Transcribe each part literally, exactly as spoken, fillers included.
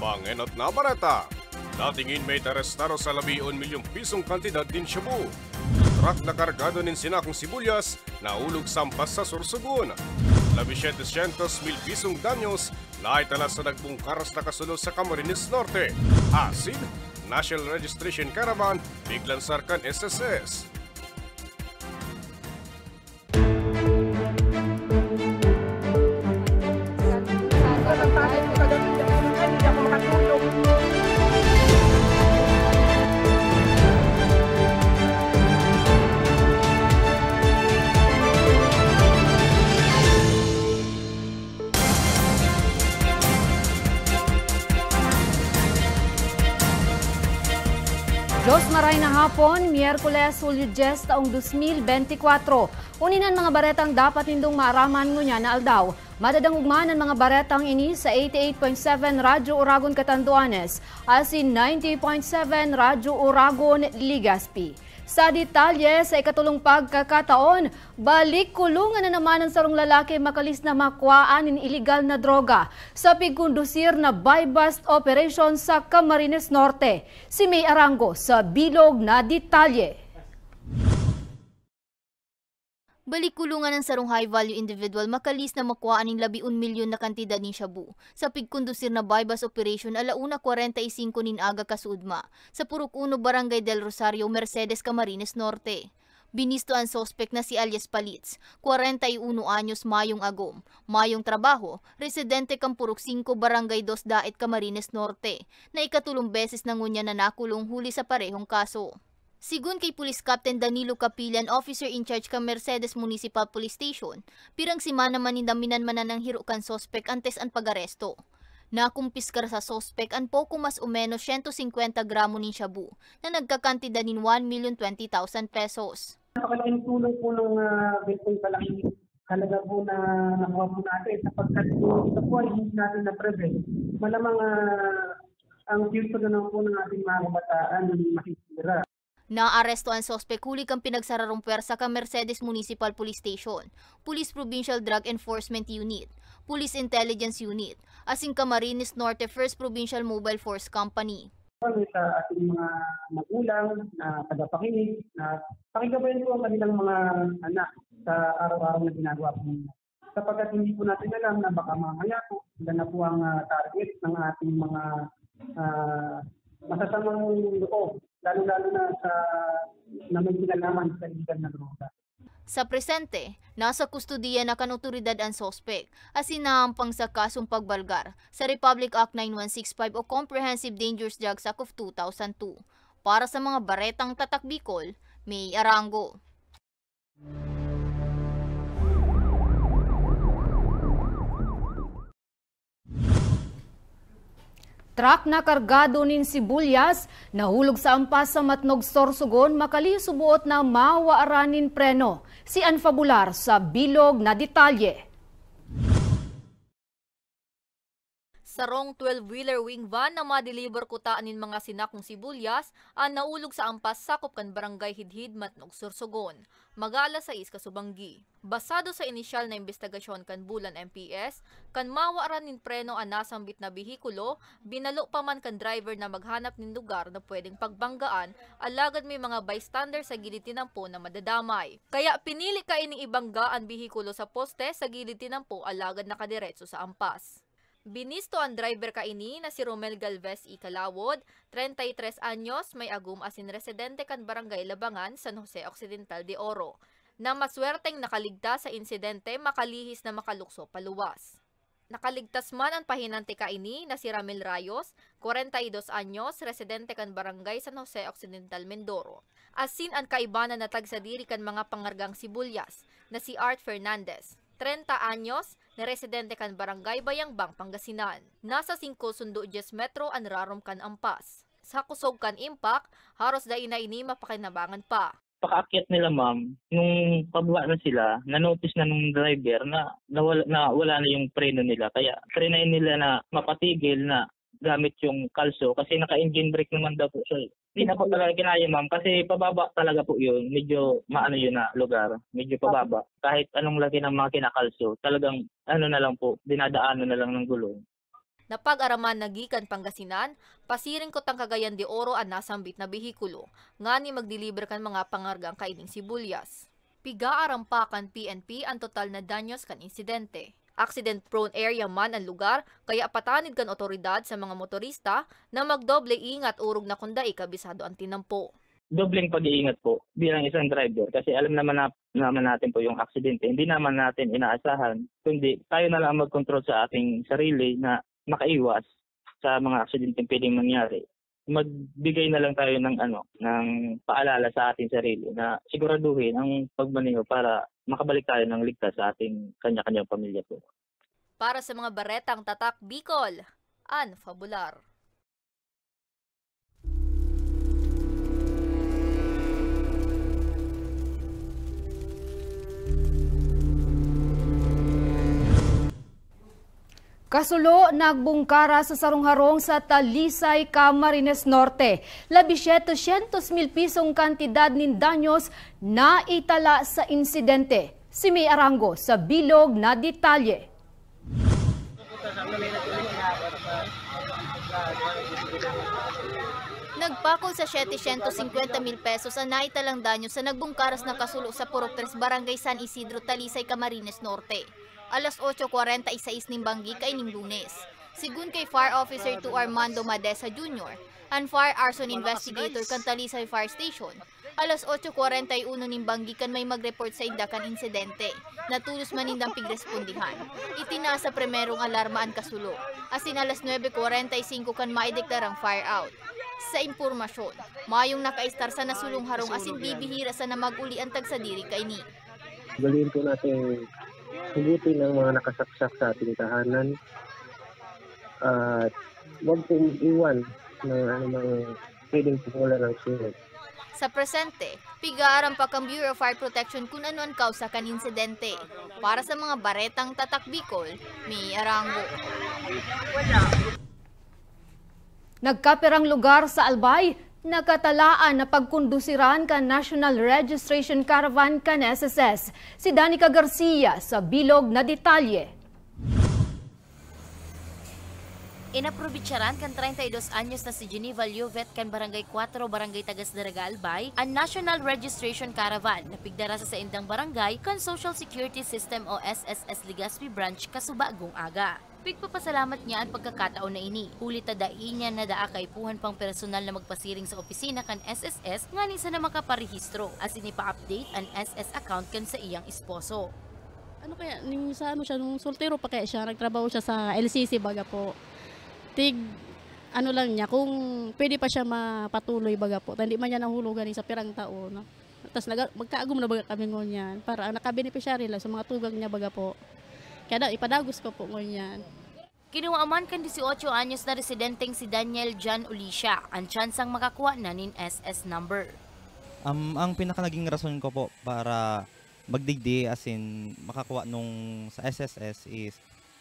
Pangenot na bareta. Dating inmate arestado sa labi on milyong pisong kantidad nin shabu. Truck na kargado nin sinakong sibuyas, nahulog sa ampas sa Sorsogon. Labi siyete syentos mil pisong danyos, naitala sa nagbungkar sa kasulo sa Camarines Norte. Asin, National Registration Caravan, piglansar kan S S S. Diyos maray na hapon, Miyerkules, Hulyo dyes, taong dos mil benti kwatro. Uni na an mga baretang dapat nindong maaraman ngunyan na aldaw. Madadangog man an mga baretang ini sa eighty-eight point seven Radyo Oragon Catanduanes, asin ninety point seven Radyo Oragon Legazpi. Sa detalye, sa ikatulong pagkakataon, balik kulungan na naman an sarong lalaki makalis na makwaan nin iligal na droga sa pigkondusir na buy-bust operation sa Camarines Norte. Si May Arango sa bilog na detalye. Balik kulungan an sarong high-value individual makalis na makwaan nin labi on milyon na kantidad nin shabu sa pigkondusir na buy-bust operation ala una kwarenta y singko nin aga kasuodma, sa Purok Uno, Barangay Del Rosario, Mercedes, Camarines Norte. Binisto an suspek na si alias Palitz, kwarenta y uno anyos, mayong agom, mayong trabaho, residente kan Purok Singko, Barangay Dos Daet, Camarines Norte, na ikatulong beses na ngunyan na nakulong huli sa parehong kaso. Sigon ki Police Captain Danilo Capillan, officer in charge kan Mercedes Municipal Police Station, pirang semana man ninda minanmanan an hiro kan suspek antes an pag-aresto. Nakumpiskar sa suspek an poko mas o menos siyento singkwenta gramo nin shabu na nagkakantidad nin one million twenty thousand pesos. Napakalaking tulong po ng, ah, ganitong kalaking halaga po na nakuha po natin, sapagkat kung ito po ay hindi natin na-prevent, malamang, ah, ang future na lang po ng ating mga kabataan masisira. Naaresto an suspek huli kan pinagsararong pwersa kan Mercedes Municipal Police Station, Police Provincial Drug Enforcement Unit, Police Intelligence Unit, asin Camarines Norte First Provincial Mobile Force Company. Kami sa ating mga magulang na tagapakinig, na pakigabayan po ang kanilang mga anak sa araw-araw na ginagawa po nila. Sapagkat hindi po natin alam na baka mamaya po, sila na po ang, ah, target ng ating mga, ah, masasamang loob, lalo-lalo na sa, na may kinalaman sa iligal na droga. Sa presente, nasa kustodiya na kan otoridad an suspek, asin naampang sa kasong pagbalgar sa Republic Act nine one six five o Comprehensive Dangerous Drugs Act of two thousand two. Para sa mga baretang Tatak Bicol, May Arango. Truck na kargado nin sibuyas nahulog sa ampas sa Matnog, Sorsogon, makali suboot na mawaran nin preno. Si Ann Fabular sa bilog na detalye. Sarong twelve-wheeler wing van na madeliver kuta nin mga sinakong sibuyas an naulog sa ampas sakop kan Barangay Hidhid, Matnog, Sorsogon, mag-aalas sais kasubanggi. Basado sa inisyal na imbestigasyon kan Bulan M P S, kan mawaran nin preno an nasambit na behikulo, binalo pa man kan driver na maghanap nin lugar na pwedeng pagbanggaan, alagad may mga bystander sa gilid tinampo na madadamay. Kaya pinili kaining ibangga an behikulo sa poste sa gilid tinampo, alagad nakadiretso sa ampas. Binisto an driver kaini na si Romel Galvez y Calawod, treinta y tres anyos, may agom asin residente kan Barangay Labangan, San Jose Occidental de Oro, na maswerteng nakaligtas sa insidente makalihis na makalukso paluwas. Nakaligtas man an pahinante kaini na si Ramil Rayos, kwarenta y dos anyos, residente kan Barangay San Jose Occidental, Mindoro, asin an kaibanan na tagsadiri kan mga pangargang sibulyas na si Art Fernandez, treinta anyos, na residente kan Barangay Bayangbang, Pangasinan. Nasa singko sundo dyes metro an rarom kan ampas. Sa kusog kan impact, haros dai na ini mapakinabangan pa. Pakaakyat nila, ma'am, nung pababa na sila, na-notice na nung driver na nawala, na wala na yung preno nila. Kaya trinay nila na mapatigil na gamit yung kalso kasi naka-engine brake naman daw po siya. Hindi na po talaga kinaya, ma'am, kasi pababa talaga po yun. Medyo maano yun na lugar, medyo pababa. Kahit anong laki ng mga kinakalso, talagang ano na lang po, dinadaanan na lang ng gulong. Napag-araman na gikan Pangasinan, pasiring kutang Cagayan de Oro an nasambit na behikulo, ngani magdeliver kan mga pangargang kaining sibulyas. Piga arampakan P N P an total na danyos kan insidente. Accident-prone area man an lugar, kaya patanid kan otoridad sa mga motorista na magdoble ingat orog na kun dai kabisado an tinampo. Dobleng pag-iingat po bilang isang driver kasi alam naman na, naman natin po yung aksidente. Hindi naman natin inaasahan, kundi tayo na lang ang mag-control sa ating sarili na makaiwas sa mga aksidenteng pwedeng mangyari. Magbigay na lang tayo ng ano, ng paalala sa ating sarili na siguraduhin ang pagmaneho para makabalik tayo ng ligtas sa ating kanya-kanyang pamilya po. Para sa mga baretang Tatak Bicol, Ann Fabular. Kasulo, nagbungkara sa sarong harong sa Talisay, Camarines Norte. Labi siyete syentos mil pisong kantidad nin danyos na itala sa insidente. Si May Arango sa bilog na detalye. Nagpakol sa siyete syentos singkwenta mil pesos an naitalang danyo sa nagbungkaras na kasulo sa Purok Tres, Barangay San Isidro, Talisay, Camarines Norte. Alas otso kwarenta y seis nin banggi kaining Lunes. Sigun kay Fire Officer two Armando Madesa Junior, an fire arson investigator kan Talisay Fire Station, alas otso kwarenta y uno nin banggi kan may mag-report sa inda kan insidente, na tolos man nindang pigrespondihan. Itinaas sa primerong alarma an kasulo, asin alas nuebe kwarenta y singko kan maideklarang fire out. Sa impormasyon, mayong nakaistar sa nasulong harong asin bibihira sana mag-uli an tagsadiri kaini. Ugaliin po natin hugutin ang mga nakasaksak sa ating tahanan at huwag pong iwan ng anumang pwedeng pumulan ng sunog. Sa presente, pig-aarampak ang Bureau of Fire Protection kun ano an kausa kan insidente. Para sa mga baretang Tatak Bicol, May Arango. Nagkapirang lugar sa Albay, nakatalaan na pagkondusiran kan National Registration Caravan kan S S S. Si Danica Garcia sa bilog na detalye. Inaprobitsaran kan treinta y dos anyos na si Geneva Llovet kan Barangay Cuatro, Barangay Tagas Daraga, Albay, an National Registration Caravan na pigdara sa saindang barangay kan Social Security System o S S S Legazpi Branch kasubagong aga. Pigpapasalamat niya an pagkakataon na ini, huli ta dai niya nadaa kaipuhan pang personal na magpasiring sa opisina kan S S S nganing sana makaparehistro asin ipa-update an S S account kan saiyang esposo. Ano kaya, ning sa ano siya, nung soltero pa kaya siya, nagtrabaho siya sa L C C baga po. Tig, ano lang niya, kung pwede pa siya mapatuloy baga po, ta hindi man niya nahulugan sa pirang taon, no? Tas naga-, magkaagom na baga kami ngunyan. Para ang nakabeneficiary lang sa mga tugang niya baga po. Kaya daw, ipadagos ko po ngunyan. Kinuha man kan dieciocho anyos na residenteng si Daniel John Ulisha an tsansang makakuha na nin S S number. Um, ang pinaka naging rason ko po para magdigdi, as in, makakuha nung sa S S S is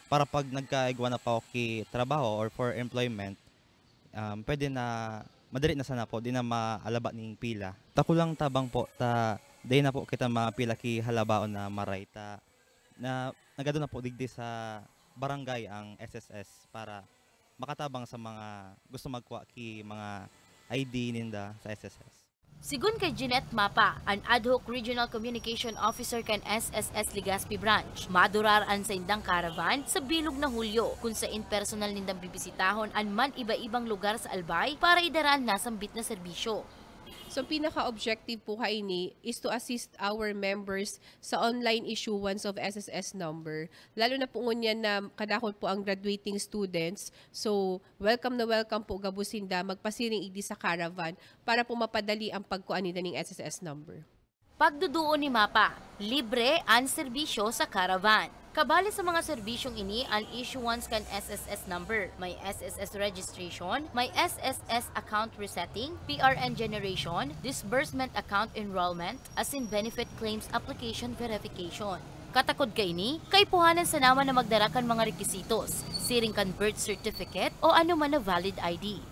para pag nagkaigwa na pa ako ki trabaho or for employment, um, pwede na madali na sana po, di na maalaba ning pila. Ta kulang tabang po, ta dai na po kita mapila ki halabaon na maray, ta na nagado na po digdi sa barangay ang S S S para makatabang sa mga gusto magkuha ki mga I D ninda sa S S S. Sigun kay Jeanette Mapa, an Ad Hoc Regional Communication Officer kan S S S Legazpi Branch, madurar an saindang caravan sa bilog na Hulyo, kun sain personal nindang bibisitahon an man-iba-ibang lugar sa Albay para idara an nasambit na serbisyo. So, pinaka-objective po kaini is to assist our members sa online issuance of S S S number. Lalo na po ngunyan na kadakol po ang graduating students. So, welcome na welcome po gabos sinda magpasiring igdi sa caravan para po mapadali ang pagkuha ninda ning S S S number. Pagduduon ni Mapa, libre an serbisyo sa caravan. Kabali sa mga serbisyong ini an issuance kan S S S number, may S S S registration, may S S S account resetting, P R N generation, disbursement account enrollment, asin benefit claims application verification. Katakod kaini, kaipuhanan sana man na magdara kan mga rekisitos, siring kan birth certificate o anoman na valid I D.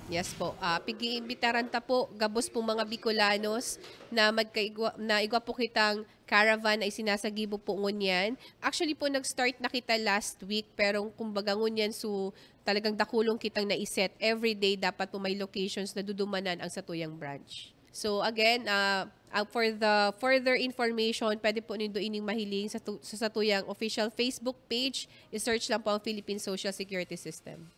Yes po. Ah, pig-iimbitaran ta po, gabos pong mga Bicolanos na magkaigwa, na igwa po kitang caravan na isinasagibo po ngunyan. Actually po, nag-start na kita last week, pero kumbaga ngunyan, so talagang dakulong kitang naiset. Every day dapat po may locations na dudumanan ang satuyang branch. So again, ah, ah, for the further information, pwede po nindo ining mahiling sa tu-, sa satuyang official Facebook page. I-search lang po ang Philippine Social Security System.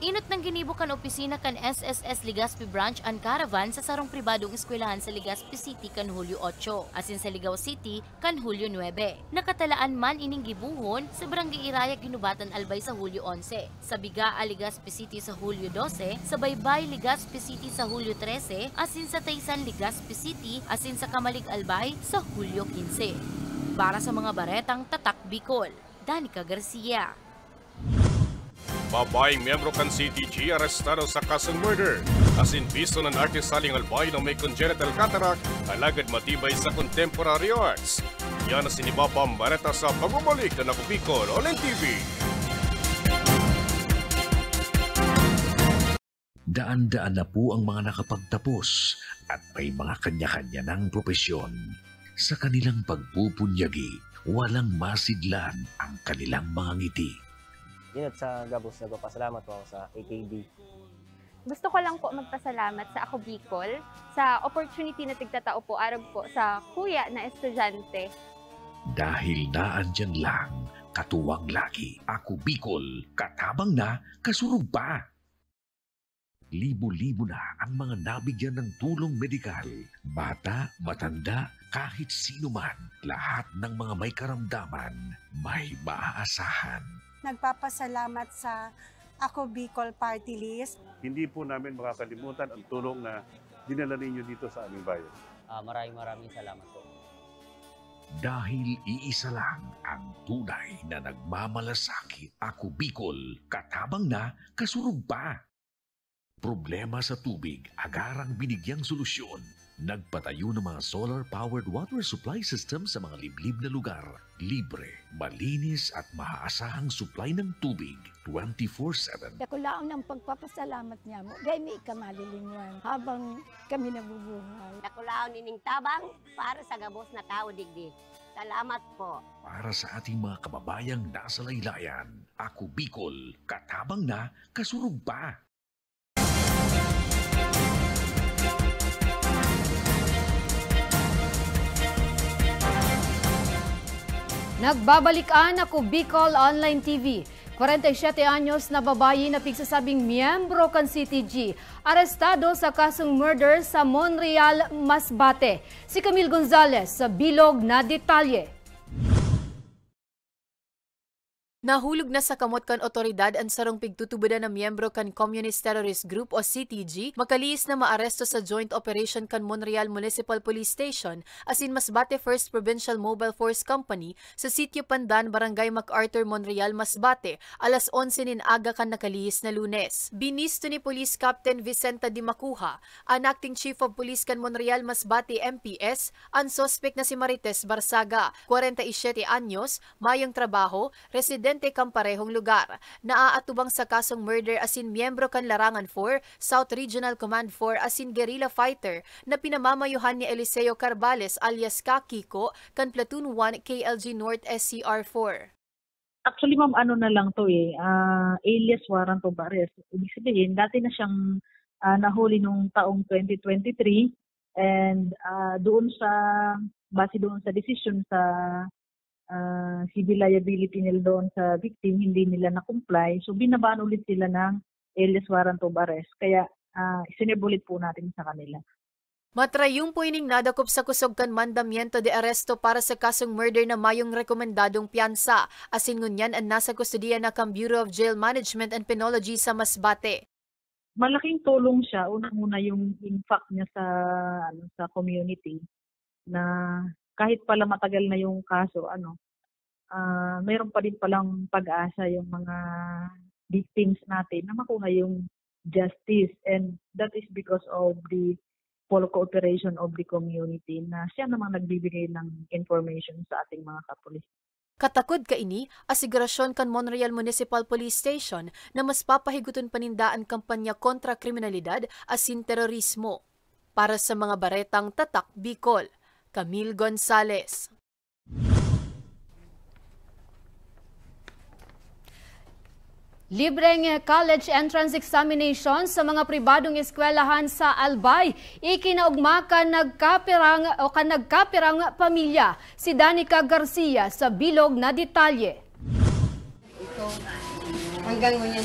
Inot nang ginibo kan opisina kan S S S Legazpi Branch an caravan sa sarong pribadong eskwelahan sa Legazpi City kan Hulyo otso, asin sa Ligao City kan Hulyo nuebe. Nakatalaan man ining gibohon sa Barangay Iraya, Guinobatan, Albay sa Hulyo onse, sa Bigaa, Legazpi City sa Hulyo dose, sa Baybay, Legazpi City sa Hulyo trese, asin sa Taysan, Legazpi City, asin sa Camalig, Albay sa Hulyo kinse. Para sa mga baretang Tatak Bicol, Danica Garcia. Babaeng miyembro kan C T G arestado sa kasong murder. Asin bisto nan artist Saling Albay na may congenital cataract, alagad matibay sa contemporary arts. Yan asin iba pang bareta sa pagbabalik na Ako Bicol Online T V. Daan-daan na po ang mga nakapagtapos at may mga kanya-kanya ng propesyon. Sa kanilang pagpupunyagi, walang masidlan ang kanilang mga ngiti. Inot sa gabos, nagpapasalamat po ako sa A K B. Gusto ko lang po magpasalamat sa Ako Bicol sa opportunity na tigtatao po arog po sa kuya na estudyante. Dahil naandyan lang, katuwang lagi, Ako Bicol, katabang na, kasurog pa. Libo-libo na ang mga nabigyan ng tulong medikal. Bata, matanda, kahit sino man, lahat ng mga may karamdaman, may maaasahan. Nagpapasalamat sa Ako Bicol Party List. Hindi po namin makakalimutan ang tulong na dinala ninyo dito sa aming bayan. Ah, maraming, maraming salamat po. Dahil iisa lang ang tunay na nagmamalasakit. Ako Bicol, katabang na, kasurog pa. Problema sa tubig, agarang binigyang solusyon. Nagpatayo ng mga solar-powered water supply system sa mga liblib na lugar. Libre, malinis at maaasahang supply ng tubig, twenty-four seven. Dakulaon ang pagpapasalamat niamo, dai mi ika malilingwan habang kami nabubuhay. Dakulaon ining tabang para sa gabos na tawo digdi. Salamat po. Para sa ating mga kababayang nasa laylayan, Ako Bicol, katabang na, kasurog pa. Nagbabalik an Ako Bicol Online T V. Kwarenta y siyete anyos na babayi na pigsasabing miyembro kan C T G, arestado sa kasong murder sa Monreal, Masbate. Si Camille Gonzalez sa bilog na detalye. Nahulog na sa kamot kan otoridad an sarong pigtutubodan na miyembro kan Communist Terrorist Group o C T G, makalihis na maaresto sa joint operation kan Monreal Municipal Police Station asin Masbate First Provincial Mobile Force Company sa Sitio Pandan, Barangay MacArthur, Monreal, Masbate, alas onse nin aga kan nakalihis na Lunes. Binisto ni Police Captain Vicenta Dimacuja, an Acting Chief of Police kan Monreal, Masbate, M P S, an suspek na si Marites Barzaga, kwarenta y siyete anyos, mayong trabaho, residente kan parehong lugar. Naaatubang sa kasong murder asin miyembro kan Larangan four, South Regional Command four asin guerrilla fighter na pinamamayohan ni Eliseo Carbales alias Kakiko kan Platoon one, K L G North, S C R four. Actually, ma'am, ano na lang 'to, eh, ah, alias warrant of arrest. Ibig sabihin, dati na siyang, ah, nahuli nung taong twenty twenty-three and, ah, doon sa, base doon sa desisyon sa, ah, civil liability nila doon sa victim, hindi nila na-comply. So, binaban ulit sila ng alias warrant of arrest. Kaya, ah, sinerve ulit po natin sa kanila. Matrayon po ining nadakop sa kusog kan mandamiento de aresto para sa kasong murder na mayong rekomendadong piyansa, asin ngunyan an nasa kustodiya na kan Bureau of Jail Management and Penology sa Masbate. Malaking tulong siya, unang-una yung impact niya sa, ano, sa community, na kahit pala matagal na yung kaso, ano, ah, meron pa din palang pag-asa yung mga victims natin na makuha yung justice, and that is because of the full cooperation of the community na siya namang nagbibigay ng information sa ating mga kapulis. Katakod kaini, asigurasyon kan Monreal Municipal Police Station na mas papahigoton pa ninda an kampanya kontra kriminalidad asin terorismo. Para sa mga baretang Tatak Bicol, Camille Gonzalez. Libreng college entrance examination sa mga pribadong eskwelahan sa Albay, ikinaugma kan nagkapirang o kan nagkapirang pamilya. Si Danica Garcia sa bilog na detalye.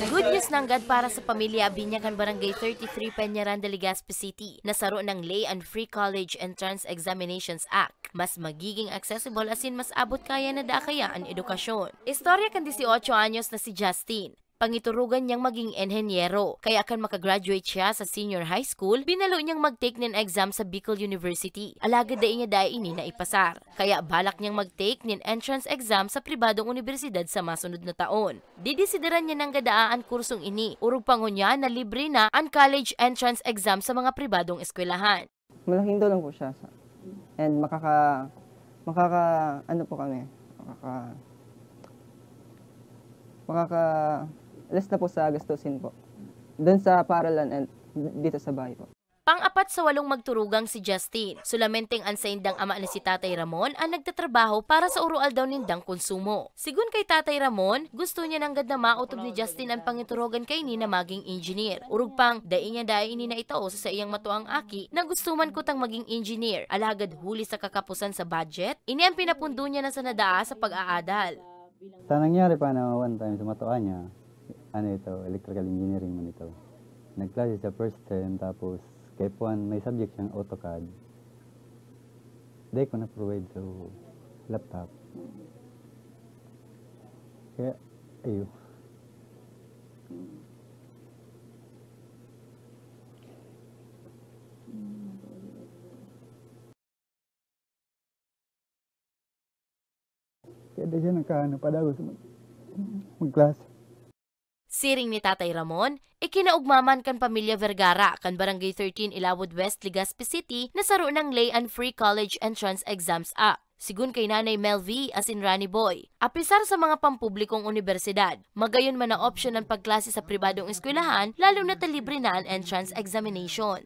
Good news nanggad para sa pamilya Abiña kan Barangay thirty-three Peñaranda, Legazpi City, na saro nang lay and free college entrance examinations act. Mas magiging accessible asin mas abot kaya na dakaya an edukasyon. Istorya kan dieciocho anyos na si Justin. Pangiturugan niyang maging enhenyero, kaya kan makagraduate siya sa senior high school, binalo niyang mag-take nin exam sa Bicol University. Alagad dai niya dai ini naipasar. Kaya balak niyang mag-take nin entrance exam sa pribadong unibersidad sa masunod na taon. Didesideran niya nang gadaa an kursong ini, orog pa ngunyan na libre na an college entrance exam sa mga pribadong eskwelahan. Malaking tulong po siya sa, and makaka, makaka, ano po kami, makaka, makaka, less na po sa gastusin po. Doon sa paralan and dito sa bahay po. Pang-apat sa walong magturugang si Justin. Solamenteng an saindang ama na si Tatay Ramon an nagtatrabaho para sa uroaldaw nindang konsumo. Sigon kay Tatay Ramon, gusto niya nanggad na maotob ni Justin an pangiturogan kaini na maging engineer. Orog pang, dai niya dai ini naitao sa saiyang matuang aki na gusto man kutang maging engineer, alagad huli sa kakapusan sa budget, ini an pinapundo niya na sa nadaa sa pag-aadal. Sa nangyari pa na one time sa matuan niya, ano ito, electrical engineering man ito. Nagklase sa first term, tapos kay Puan may subject siyang AutoCAD. Dai ko na-provide sa laptop. Kaya, ayo. Kaya di siya nagkaano, padagos mag, magklase. Siring ni Tatay Ramon, ikinaugma man kan pamilya Vergara kan Barangay thirteen Ilawod West, Legazpi City na saro nang lay and free college entrance exams act. Sigon kay Nanay Melvi asin Rani Boy, apisar sa mga pampublikong unibersidad, magayon man na opsyon an pagklase sa pribadong eskwelahan, lalo na ta libre na an entrance examination.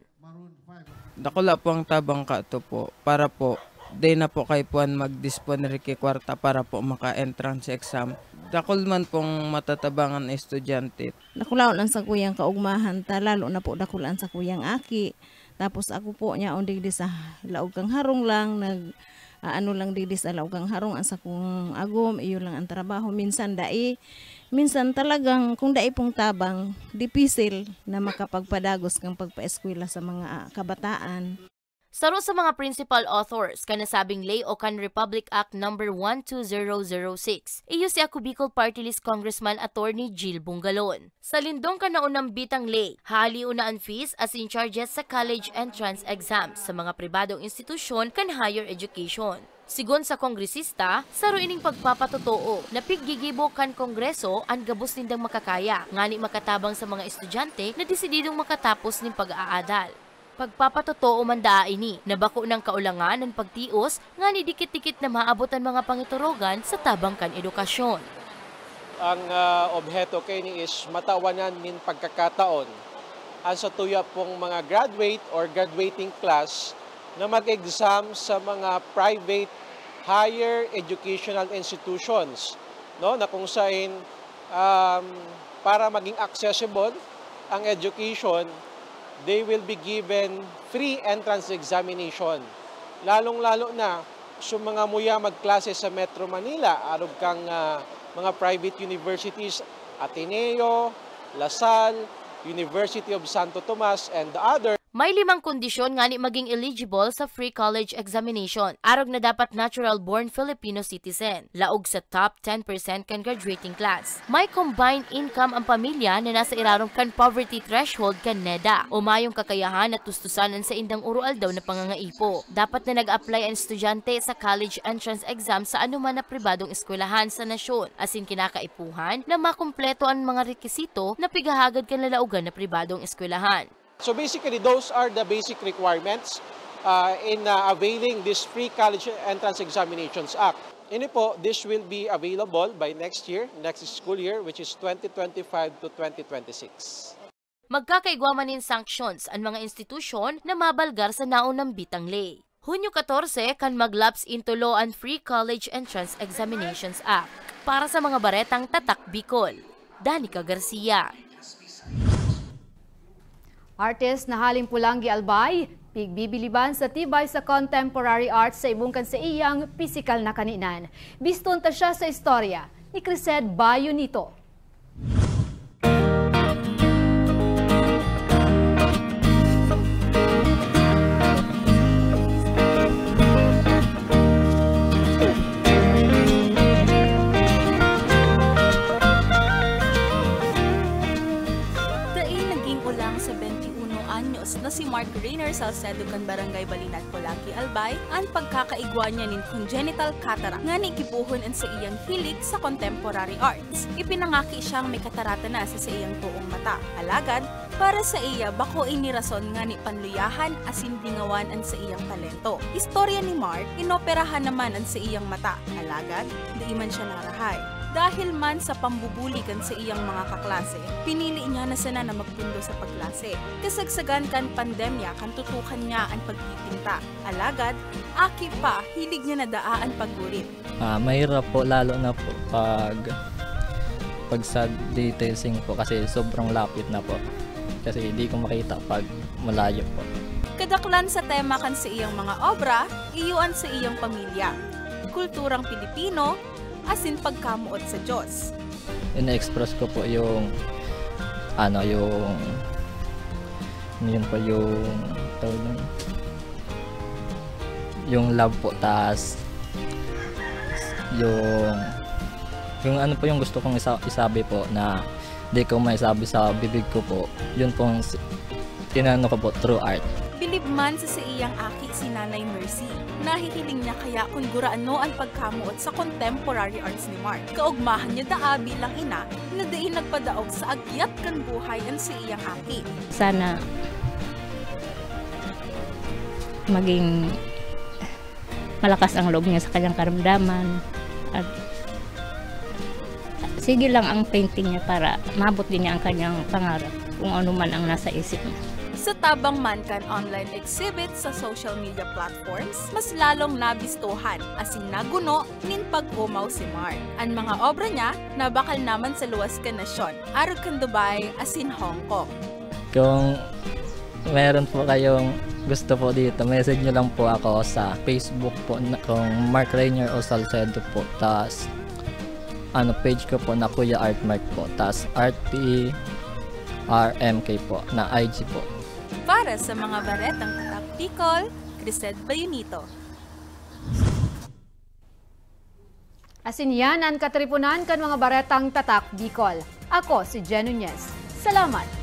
Dakula po ang tabang kato po para po dai na po kay puan magdispon riki kwarta para po maka-entrance exam. Dakul man pong matatabangan estudyante. Dakulaon ang sakuyang kaugmahan ta, lalo na po dakul ang sakuyang aki. Tapos ako po, nyaon digdi sa laog kang harong lang, nag, ah, ano lang digdi sa laog kang harong, ang sakong agom, iyo lang ang trabaho. Minsan dai, minsan talagang kung dai pong tabang, dipisil na makapagpadagos kang pagpaeskwela sa mga, ah, kabataan. Saro sa mga principal authors kan nasabing lay o kan Republic Act Number one two zero zero six, iyo si Ako Bicol Party List Congressman Attorney Jill Bungalon. Sa lindong kan naunang bitang lay, haalion na an fees asin charges sa college entrance exams sa mga pribadong institusyon kan higher education. Sigon sa kongresista, saro ining pagpapatotoo na piggigibo kan Kongreso an gabos nindang makakaya ngani makatabang sa mga estudyante na desididong makatapos nin pag-aadal. Pagpapatotoo man daa ini na bako nang kaulangan an pagtios ngani dikit-dikit na maabot an mga pangiturogan sa tabang kan edukasyon. Ang, ah, obheto kaini is matawanan nin pagkakataon an satuya pong mga graduate or graduating class na mag-exam sa mga private higher educational institutions, no, na kung sain, um, para maging accessible ang education, they will be given free entrance examination. Lalong-lalo na sa mga muya magklase sa Metro Manila, arog kang, ah, mga private universities, Ateneo, La Salle, University of Santo Tomas, and the other. May limang kondisyon ngani maging eligible sa free college examination. Arog na dapat natural-born Filipino citizen. Laog sa top ten percent kan graduating class. May combined income ang pamilya na nasa irarom kan poverty threshold kan NEDA o mayong kakayahan na tustusan an saindang uroaldaw na pangangaipo. Dapat na nag-apply an estudyante sa college entrance exam sa anoman na pribadong eskwelahan sa nasyon asin kinakaipuhan na makumpleto an mga rekisito na pigahagad kan lalaogan na pribadong eskwelahan. So basically, those are the basic requirements uh, in uh, availing this Free College Entrance Examinations Act. Ini po, this will be available by next year, next school year, which is twenty twenty-five to twenty twenty-six. Magkakaigwa man nin sanctions an mga institusyon na mabalgar sa naunang bitang ley. Hunyo katorse kan mag-lapse into law an Free College Entrance Examinations Act. Para sa mga baretang Tatak Bicol, Danica Garcia. Artist na haling Polangui, Albay, pigbibiliban sa tibay sa contemporary art sa ibong kan sa iyang pisikal na kaninan. Biston ta siya sa istorya ni Crised Bayonito. Dai naging olang sa benti uno anyos na si Mark Rayner Salcedo kan Barangay Balinad, Polangui, Albay, an pagkakaigwa niya nin congenital cataract ngani gibohon an saiyang hilig sa contemporary arts. Ipinangaki siyang may katarata na sa saiyang toong mata. Alagad, para saiya, bako ini rason ngani panluyahan asin bingawan an saiyang talento. Istorya ni Mark, inoperahan naman an saiyang mata. Alagad, dai man siya narahay. Dahil man sa pambubuli kan saiyang mga kaklase, pinili niya na sana na magpundo sa pagklase. Kasagsagan kan pandemya kan tutukan niya an pagpipinta. Alagad, aki pa, hilig niya na daa an paggurit. Ah, mahirap po, lalo na po pag pag sa detailing po kasi sobrang lapit na po. Kasi di ko makita pag malayo po. Kadaklan sa tema kan saiyang mga obra, iyo an saiyang pamilya, kulturang Pilipino, asin pagkamoot sa Diyos. Ina-express ko po yung ano, yung yun po yung tawag nun, yung love po, tas yung yung ano po yung gusto kong isa, isabi po na di ko maisabi sa bibig ko po, yun pong si- inano ko po, true art. Bilib man sa saiyang aki si Nanay Mercy, nahihiling niya kaya kun gurano an pagkamoot sa contemporary arts ni Mark. Kaogmahan niya daa bilang ina na dai nagpadaog sa agyat kan buhay an saiyang aki. Sana maging malakas ang loob niya sa kanyang karamdaman. At sige lang ang painting niya para maabot din niya ang kanyang pangarap, kung ano man ang nasa isip niya. Sa tabang man kan online exhibit sa social media platforms, mas lalong nabistohan asin naguno nin pag-omaw si Mark. An mga obra niya nabakal naman sa luwas kan nasyon, arog kan Dubai asin Hong Kong. Kung meron po kayong gusto po dito, message nyo lang po ako sa Facebook po na, kung Mark Rainier o Salcedo po. Tas ano, page ko po na Kuya Art Mark po. Tas R T R M K po na I G po. Para sa mga baretang Tatak Bicol, Crised Bayonito. Asin yan an katripunan kan mga baretang Tatak Bicol. Ako si Jen Nunez. Salamat!